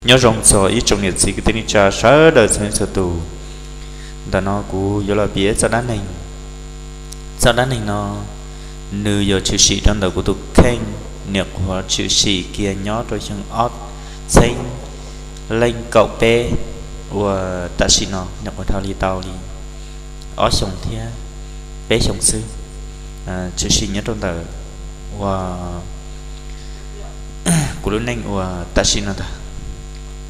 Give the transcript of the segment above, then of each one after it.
Nyob zoo txog ib tsoom niam txiv kwv tij neej tsa sawv daws txhua txhua tus. Ntawm no kuv yuav los piav txoj dab neeg. Txoj dab neeg no nws yuav tshwm sim rau ntawm kuv tus kheej, nyuam qhuav tshwm sim kiag nyob rau xyoo ob txheeb leej kaum peb uas tam sim no nyuam qhuav dhau li tau li ob xyoos thiab peb xyoos xwb. Tshwm sim nyob rau ntawm uas kuv lub neej uas tam sim no ntag.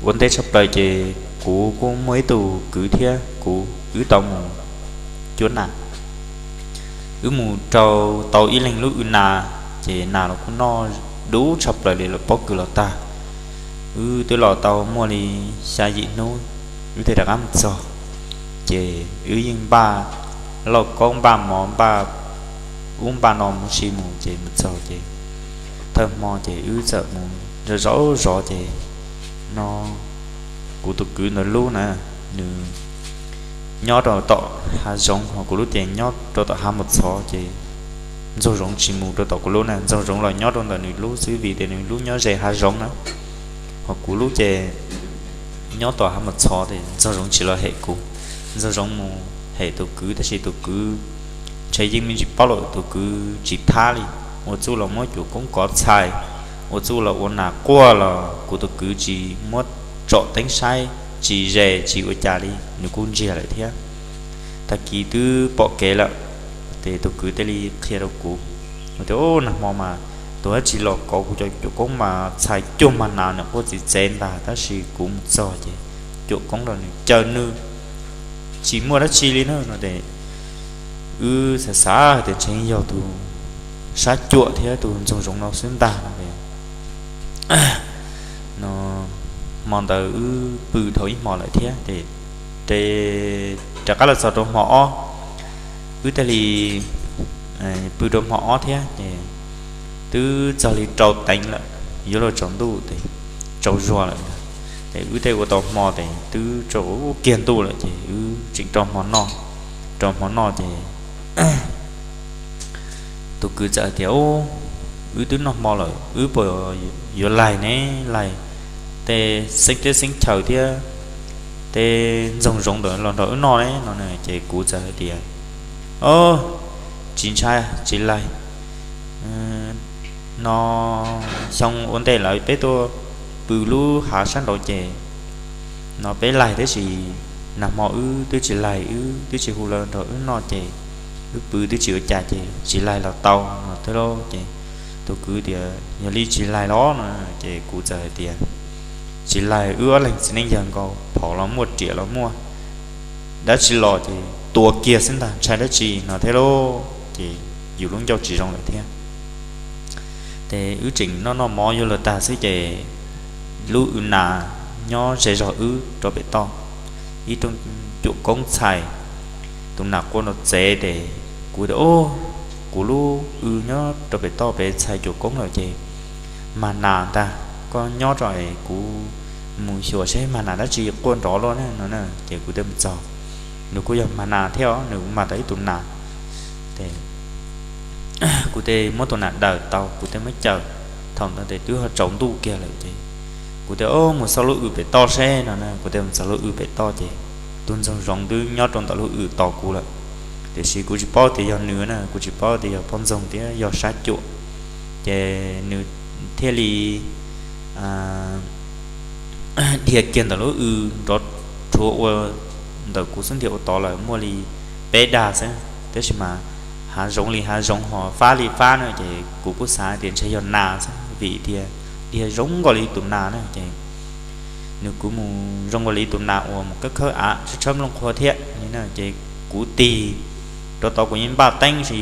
Ua ntej tshaj plaws ces kuv kuj muaj ib tug kwv thiab kuv wb tau mus cuab nas. Wb mus rau tau ib leeg lub w nas, ces nas los kuj noj dub tshaj plaws li lawm, pob kws los tag. Wb twb los tau muaj li xya yim hnub, wb thiaj rov qab mus txog. Ces wb yeej npaj lauj kaub npaj mov npaj ub npaj no mus si mus ces mus txog ces thawj hmo ces wb txawm mus zov zov zov ces no kuv tus kwv ntawd lub na, nws nyob rau tom hav zoov, ho kuv lub ces nyob rau tom hav mos txhov ces ntxoog zoov tsis mus rau tom kuv lub na, ntxoog zoov los nyob rau ntawm nws lub xwb vim tias nws lub nyob ze hav zoov na. Ho kuv lub ces nyob tom hav mos txhov ces ntxoog zoov tsis los hem kuv, ntxoog zoov mus hem tus kwv tab sis tus kwv ntshe yeej me ntsis paub lawm, tus kwv tsis thab li, ua txuj los muab cuam koob kov txhais, ua txuj los ua nas quaj los kuv tus kwv tsis muab tsom teeb saib, tsis zes tsis ua cas li, nws kuj ntsiag lawm thiab. Tag kis twb pom kev lawm, ces tus kwv thiaj li qhia rau kuv tias, Nag hmo mas tus dab tsi los kov kuv cov cuam koob mas txhais cuag mas nas nws quaj txiv txev ntag, tab sis kuv mus txog ces cuam koob los nws caw nws tsis muaj dab tsi li na no ces wb xav xav tias ntshe yog tus sab cuam thiab tus ntxoog zoov no xwb ntag no es no hmo ntawd wb pw dhau ib hmo lawm thiab ces rov qab los txog rau hmo ob, wb thiaj li pw rau hmo ob thiab ces twb txog li rau teev lawm, yuav luag tsaus ntuj ces tsaus zuag lawm ntag. Ces wb thiaj ua tau hmo ces twb tsaus kiag ntuj lawm ces wb tseem rau hmo noj, rau hmo noj ces tus kwv txawm hais tias, Wb twb noj hmo lawm, wb puas yuav laig ne? Laig tej xeeb teb xeeb chaw thiab tej ntxoog zoov ntawd los nrog wb noj ne no. Ces kuv txawm hais tias, Tsis ntshai, tsis laig. No xyoo ua ntej lawm peb tuaj pw lub hav sab nraud ces no peb laig tab sis nag hmo wb twb tsis laig, wb twb tsis hu lawv nrog wb noj ces wb pw twb tsis ua cas ces tsis laig los tau no thiab lauj. Ces tus kwv tias, Yog li tsis laig los no? Ces kuv txawm hais tias, Tsis laig, wb ob leeg txiv neej yawg nkaus, phom los muaj riam los muaj, dab tsi los ces tua kiag xwb ntag, ntshai dab tsi no thiab lauj. Ces yus lub ncauj tsis zoo lawm thiab. Ces wb tseem noj noj mov yuav luag tag xwb ces lub w nas nyob ze zog wb rau pem toj, ib rooj cuam koob txhais, tus nas quaj nrov txev ces kuv tias, Kuv lub w nyob rau pem toj pem txhais cuam koob lawm ces mag nas ntag, koj nyob rau es kuv mus xyuas seb mag nas dab tsi quaj nrov luaj no na. Ces kuv thiaj mus txog, nws kuj yog mag nas thiab os, nws kuj mag tau ib tus nas. Ces kuv thiaj muab tus nas daws tau, kuv thiaj muab caws. Thaum ntawd ces twb ho tsaus ntuj kiag lawm ces kuv thiaj mus xauj lub w pem toj seb no na. Kuv thiaj mus txog lub w pem toj ces tus ntxoog zoov twb nyob rau ntawm lub w tos kuv lawm, tiam sis kuv tsis paub tias yog nws na, kuv tsis paub tias yog poj ntxoog thiab yog sab cuam. Ces nws thiaj li dhia kiag ntawm lub w nrov rhuav ua ntawm kuv xub ntiag ua tod lawm muaj li peb dag xwb, tab sis mas hav zoov li hav zoov ho fab li fab na, ces kuv kuj xav tias ntshe yog nas xwb vim tias dhia zoo nkaus li tus nas na. Ces nws kuj mus zoo nkaus li tus nas uas mus khawb khawb av tshawb tshawb nplooj qhuav thiab li na. Ces kuv tig rau tod kuv yeej npaj teeb si,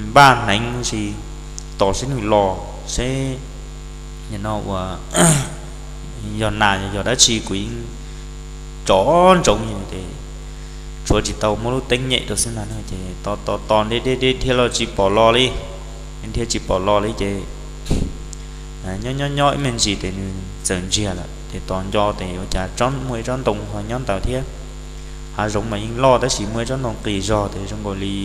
npaj hneev si, tos seb nws los seb no uas yog nas yog dab tsi, kuv yeej tsom ntsoov ces tshuav tsis tau muab lub teeb nyem rau xwb ntag na. Ces tos tos tos nte deb deb dhia los tsis pom los li, dhia tsis pom los li ces nyob nyob nyob ib me ntsis ces nws txawm ntsiag lawm. Ces tos nco ces ua cas muaj ib tsob ntoo ho nyob ntawd thiab. Hav zoov mas yeej loj tab sis muaj ib tsob ntoo qis zog ces zoo nkaus li,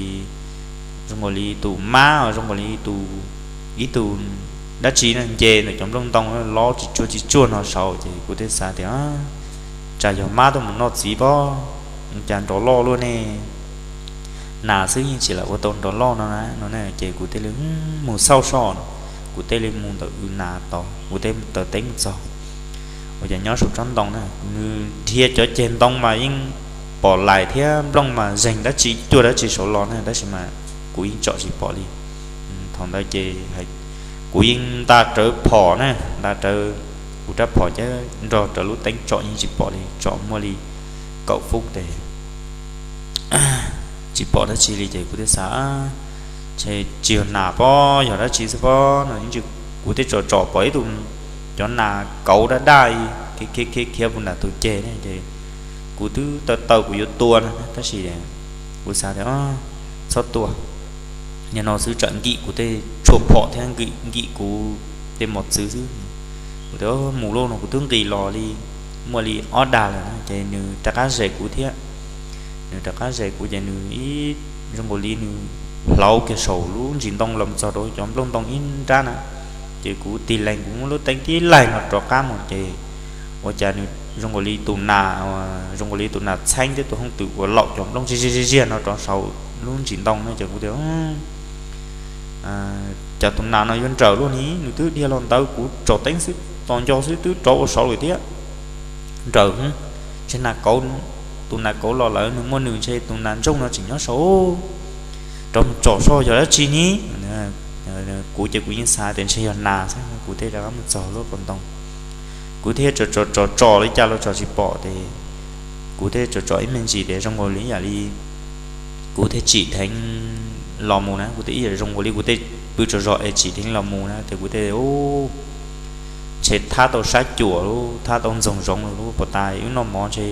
zoo nkaus li tus mab, zoo nkaus li tus, ib tug dab tsi no nce ntawm cov nplooj ntoo los tsis tsuag tsis tsuag no saud ces kuv thiaj xav tias tsam yog mab tuaj mus noj txiv pob, cas nrov loj luaj ne. Nas xwb yeej tsis lam ua tau nrov loj no na no ces kuv thiaj li mus xauj soj no, kuv thiaj li mus ntawm nas tod, kuv thiaj taws teeb mus txog. Ua cas nyob saum tsob ntoo na, nws dhia cov ceg ntoo mas yeej pom lais thiab nplooj mas zeeg dab tsi cuag dab tsi saud los na, tab sis mas kuv yeej tsom tsis pom li. Thaum ntawd ces kuv yeej nta rawv phom na, nta rawv kuv rab phom cab nrog rawv lub teeb tsom yeej tsis pom li, tsom muaj li kaum fub tes tsis pom dab tsi li ces kuv thiaj xav, ntshe tsis yog nas pob, yog dab tsi xwb pob no. Kuv thiaj tsom tsom pom ib tug, cov nas kauv daj daj khiav khiav khiav puv nram tus ceg ne ces kuv twb taw taw kuv yuav tua no tab sis kuv xav tias txhob tua, nim no xwb tsam nkim kuv tej tshuaj phom thiab nkim kuv tej mos txwv xwb. Kuv tias mus lauj no, kuv twb nqis los li muaj li ob dag lawm na ces nws rov qab zes kuv thiab. Nws rov qab zes kuv ces nws ib, zoo nkaus li nws hlauv kiag saum lub ntsis ntoo los txog rau cov nplooj ntoo ib nrab na, ces kuv tig lees kuv muab lub teeb tib laig no rov qab mus ces ua cas nws zoo nkaus li tus nas, zoo nkaus li tus nas txheeb thiab tus hooj twm uas laum cov nplooj ziag ziag ziag no rov saum lub ntsis ntoo no ces kuv tias cas tus nas no yuav nrawm luaj ni, nws twb dhia los ntawd kuv tsom teeb xwb tos nco xwb twb rov ua saud lawm thiab. Nrawm, ntshe nas kauv, tus nas kauv los lawm nws muaj nws, ntshe tus nas ntsoog no tseem nyob saud, rov mus tsom soj yog dab tsi ni. Kuv ces kuv yeej xav tias ntshe yog nas xwb, kuv thiaj rov qab mus txog lub pas ntoo. Kuv thiaj tsom tsom tsom li cas los tsom tsis pom ces kuv thiaj tsom tsom ib me ntsis ces zoo nkaus li yam li kuv thiaj tsim dheev los mus na, kuv thiaj ib yam zoo nkaus li kuv thiaj pw tsaug zog es tsim dheev los mus na ces kuv thiaj ntshe thab tau sab cuam lub, thab tau ntxoog zoov lub pas tas wb noj mov ntshe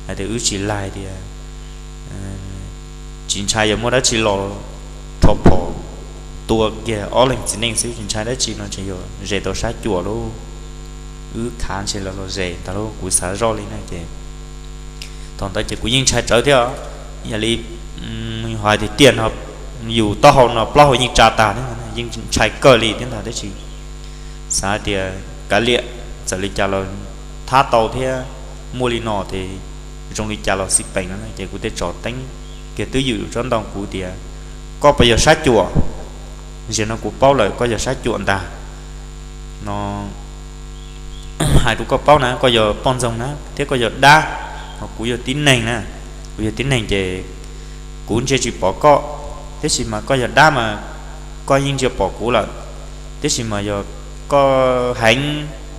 hais tias wb tsis laig tias tsis ntshai yog muaj dab tsi los rho phom tua kiag ob leeg txiv neej xwb, tsis ntshai dab tsi no ntshe yog ze tau sab cuam lub, wb khav ntshe los los ze ntag lub, kuv xav zoj li na ces thaum ntawd ces kuv yeej ntshai tsawv thiab, yam li hais tiag tiag no yus taub hau no plaub hau yeej tsa tas thiab, yeej ntshai kawg li thiab ntag tab sis xav tias kav liam, txawm li cas los thab tau thiab, muaj li no ces zoo li cas los xij peem no ces kuv thiaj tsom teeb kiag twb ywm tsob ntoo kuv tias koj puas yog sab cuam? Ziag no kuv paub lawm koj yog sab cuam ntag no, hais rau koj paub na, koj yog poj ntxoog na thiab koj yog dab, ho kuv yog tib neeg na, kuv yog tib neeg ces kuv ntsia tsis pom koj, tiam sis mas koj yog dab mas koj yeej ntsia pom kuv lawm, tiam sis mas yog koj heev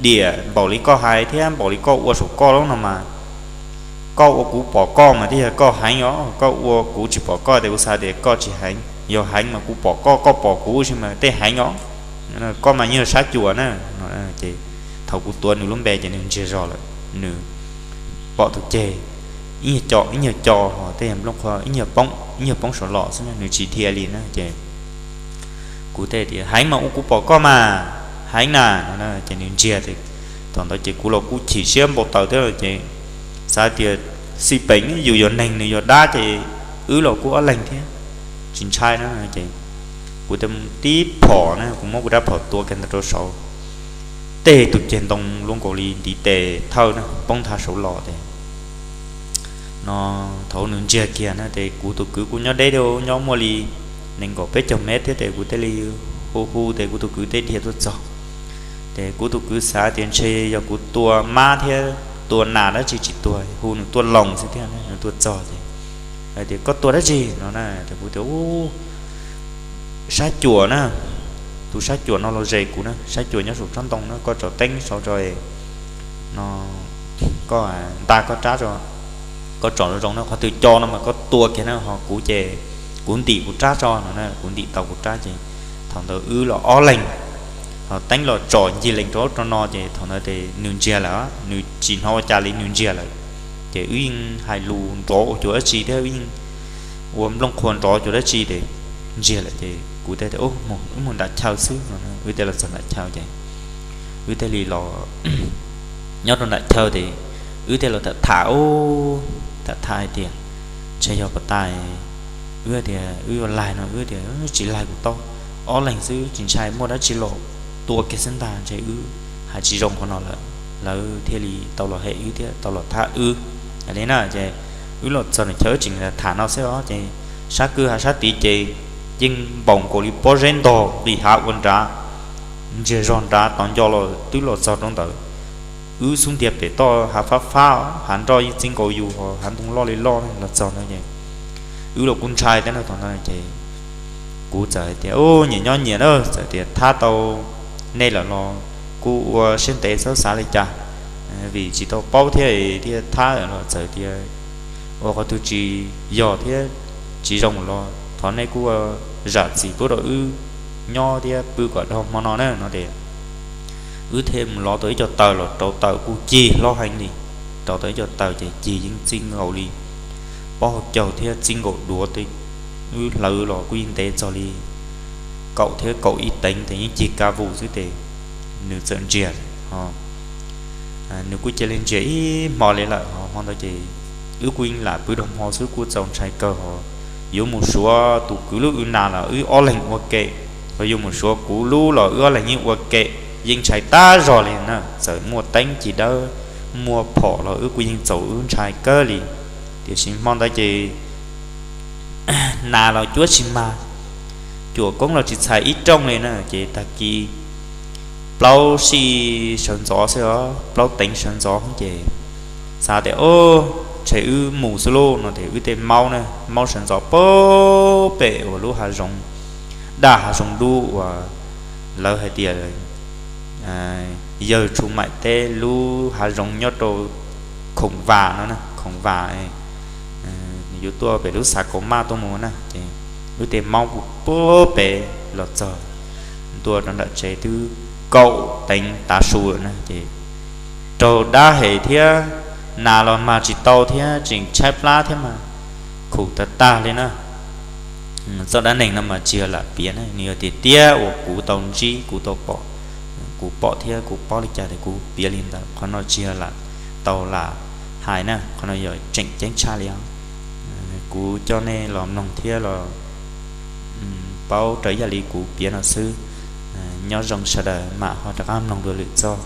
diam npaum li koj hais thiab npaum li koj ua saum koj lub no mas koj ua kuv pom koj mas thiaj yog koj heev os, koj ua kuv tsis pom koj tias kuv xav tias koj tsis heev, yog heev mas kuv pom koj, koj pom kuv tab sis mas tej heev os, koj mas yeej yog sab cuam na. Ces thaum kuv tuav nws lub npe ces nws ntsiag zog lawm, nws pom tus ceg ib nyuag co ib nyuag co ho tej yog nplooj qhuav ib nyuag poob ib nyuag poob saud los xwb nws tsis dhia li na ces kuv thiaj tias heev mas ua kuv pom koj mas, heev na no ces nws ntsiag. Thaum ntawd ces kuv los kuj chim siab npau taws thiab ces xav tias xij peem yus yog neeg nws yog dab ces wb los kuj ob leeg thiab, tsis ntshai na ces kuv thiaj tib phom na, kuv muab kuv rab phom tua kiag ntawd rau saud, tej tus ceg ntoo luaj nkaus li ntiv tes thawj na poob nthav saud los ces no thaum nws ntsiag kiag na ces kuv tus kwv kuj nyob deb thiab, nyob muaj li nees nkaum peb caug mev thiab ces kuv thiaj li hu hu ces kuv tus kwv thiaj dhia tuaj txog. Ces kuv tus kwv xav tias ntshe yog kuv tua mab thiab tua nas dab tsi tsis tuag, hu nws tuaj loos xwb thiab nws tuaj txog ces hais tias koj tua dab tsi no na ces kuv tias u sab cuam na, tus sab cuam no los ze kuv na, sab cuam nyob saum tsob ntoo na, koj tsom teeb saud tso no, koj nta koj rab tso, koj tsom zoo zoo na, qhov twg co no mas koj tua kiag na ho kuv ces kuv ntim kuv rab tso no na, kuv ntim tau kuv rab ces thaum ntawd wb los ob leeg ho teeb los tsom ncig lees rau ub rau no ces thaum ntawd ces nws ntsiag lawm, nws tsis hnov ua cas li nws ntsiag lawm. Ces wb yeej hais lus nrov ua cuag dab tsi thiab wb yeej ua nplooj qhuav nrov cuag dab tsi ces ntsiag lawm ces kuv thiaj tias wb mus nram chaw xwb no, wb thiaj los txog nram chaw ces wb thiaj li los nyob rau nram chaw ces wb thiaj los tham tham ub, tham tham hais tias ntshe yog pas tas, wb tias wb yuav laig no wb tias tsis laig kuv tau, ob leeg xwb tsis ntshai muaj dab tsi los tua kiag xwb ntag, ntshe wb hais tsis zoo qhov no lawm, lawv thiaj li tau los hem wb thiab tau los thab wb. Yog li na ces wb los txog nws chaw wb tseem tham no xwb os ces sab kwj hav sab tid ces yeej npaum nkaus li pob zeb ntog nqis hav ua nrad, ntsiag zog nrad tod nco los twb los txog rau ntawd. Wb xub ntiag pem toj hav fab fab, hav nroj yeej txij nkaus yus, hav ntoo loj li loj los txog ntawd ces wb los kuj ntshai thiab no thaum ntawd ces kuv txawm hais tias, Ub, nyias nyob nyias na, txawm tias thab tau nej lawm los kuj ua siab ntev txhob xav li cas, vim tsis tau paub thiab thiaj thab los txawm tias ua qhov twg tsis yog thiab tsis zoo los thov nej kuj zam txim pub rau wb nyob thiab pw kom dhau hmo no na no ces wb thiaj mus lov tau ib co taws los rauv taws kuj cig hlob heev li. Rauv tau ib co taws ces cig yeej txij nkaus li pob hau caug thiab txij nkaus duav, wb hlawv los kuj yeej ntev txog li kaum thiab kaum ib teev ces yeej cig kav vus xwb ces nws txawm ntsiag ho nws kuj cia li ntsiag ib hmo li lawm ho hmo ntawd ces wb kuj yeej lam pw rau hmo xwb kuj txaus ntshai kawg ho yuav mus suav tus kwv lub wb nas los wb ob leeg ua ke, ho yuav mus suav kuv lub los wb ob leeg yeej ua ke, yeej ntshai tab zog li na. Txawm muaj teeb cig dawb muaj phom los wb kuj yeej txaus wb ntshai kawg li. Tiam sis hmo ntawd ces nas los cuab tsis mag, cuam koob los tsis txhais ib rooj li na ces tag kis plaub sij sawv ntxov xwb os, plaub teev sawv ntxov ces xav tias, Ob, ntshe wb mus xwb lauj no ces wb tej maub na, maub sawv ntxov pem uas lub hav zoov, daj hav zoov dub uas lawv hais tias yawg Tshuj Maim teb lub hav zoov nyob rau Khoom Vas no, Khoom Vas yuav tuaj pem lub xav kaum maj tuaj mus na ces wb tej maub pem los txog ntua rau nram tsev twb kaum teev tav su lawm na ces raug dab hem thiab, nas los mag tsis tau thiab tseem tshaib plab thiab mas khum tag tag li na. Txoj dab neeg no mas tsis yog lam piav na, nws yog tiag tiag uas kuv tau ntsib kuv tau pom, kuv pom thiab kuv paub li cas ces kuv piav li ntawd, qhov no tsis yog lam tau lam hais na, qhov no yog tseem ceeb tshaj li os. Kuv coj nej los mloog thiab los paub raws ib yam li kuv piav no xwb. Nyob zoo sawv daws mam ho rov qab mloog dua lwm txoj.